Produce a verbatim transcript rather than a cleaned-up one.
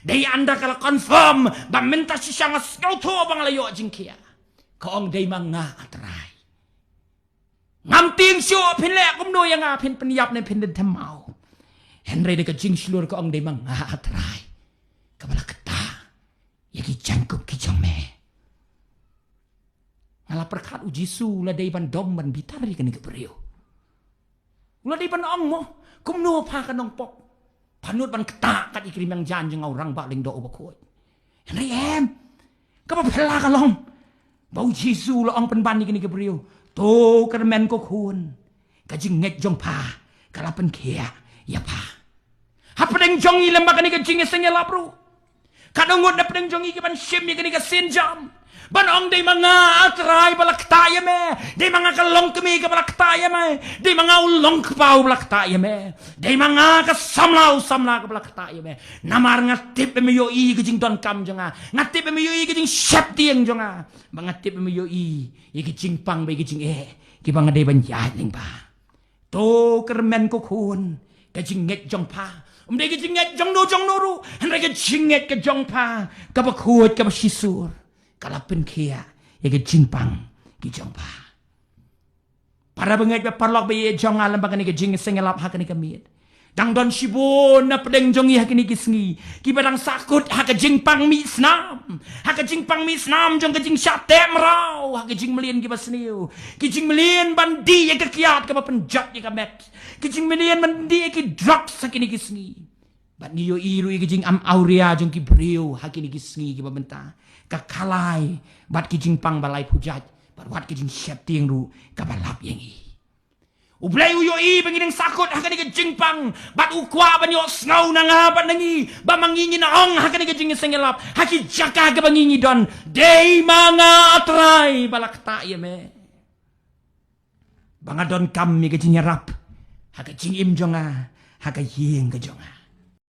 Dei ynda ka la confirm ba mynta shisha nga sngewthuh ba nga la ïoh jingkhiah. Ka ong, dei ma nga, A Trai. Ngam tieng shuh phin leh kumno ïa nga, phin pynïap ne phin dyntham maw. Hynrei da ka jingshlur ka ong, dei ma nga, A Trai, kaba la ktah ïa ki jaiñkup ki jong me. Nga la pyrkhat, u Jisu u la dei ban dom ban bitar ïa kane ka briew. U la dei ban ong mo, kumno pha ka nongpop, pha nud ban ktah kat ïa ki rmiang jaiñ jong nga, u Rangbah Lyngdoh uba khuid. Hynrei em, kaba phylla ka long ba u Jisu u la ong pynban ïa kane ka briew, to kyrmen ko khun, ka jingngeit jong pha ka la pynkhiah ïa pha. Hapdeng jong ngi lem bad kane ka jingïaseng ïalap ruh, ka dang ngut na pdeng jong ngi ki ban shim ïa kane ka sienjam, ban ong, dei ma nga, A Trai, ba la ktah ïa me. Dei ma nga ka longkmie kaba la ktah ïa me. Dei ma nga u longkpa uba la ktah ïa me. Dei ma nga ka samla u samla kaba la ktah ïa me. Namar nga tip ba me ïohi ka jingdonkam jong nga. Nga tip ba me ïohi ka jingsheptieng jong nga. Ba nga tip ba me ïohi ïa ka jingpang bad ïa ka jingeh kiba nga dei ban ïaid lyngba. To kyrmen ko khun, ka jingngeit jong pha, ym dei ka jingngeit jong no jong no ruh, hynrei ka jingngeit ka jong pha kaba khuid kaba shisur, ka la pynkhiah ïa ka jingpang ki jong pha. Para bangeit bad paralok ba ïeit jong nga, lem bad kane ka jingïaseng ïalap ha kane ka miet, dang don shibun na pdeng jong ngi ha kine ki sngi kiba dang sahkut ha ka jingpang mih snam, ha ka jingpang mih snam jong ka jingshah teh mraw, ha ka jingmlien kiba sniew, ki jingmlien ban dih ïa ka kiad kaba pynjot ïa ka met, ki jingmlien ban dih ïa ki drugs ha kine ki sngi. Bad ngi ïohi ruh ïa ka jingam awria jong ki briew ha kine ki sngi kiba mynta, ka khalai bad ki jingpang ba lai pujait, bad wat ka jingsheptieng ruh kaba lap ïa ngi. U Blei u ïohi ba ngi dang sahkut ha kane ka jingpang, bad u kwah ban ïohsngew na nga bad na ngi, ba ma ngi ngin ong ha kane ka jingïaseng ïalap, ha ki jaka kiba ngi ngi don, dei ma nga, A Trai, ba la ktah ïa me, ba nga donkam ïa ka jingïarap ha ka jingim jong nga, ha ka ïing ka jong nga.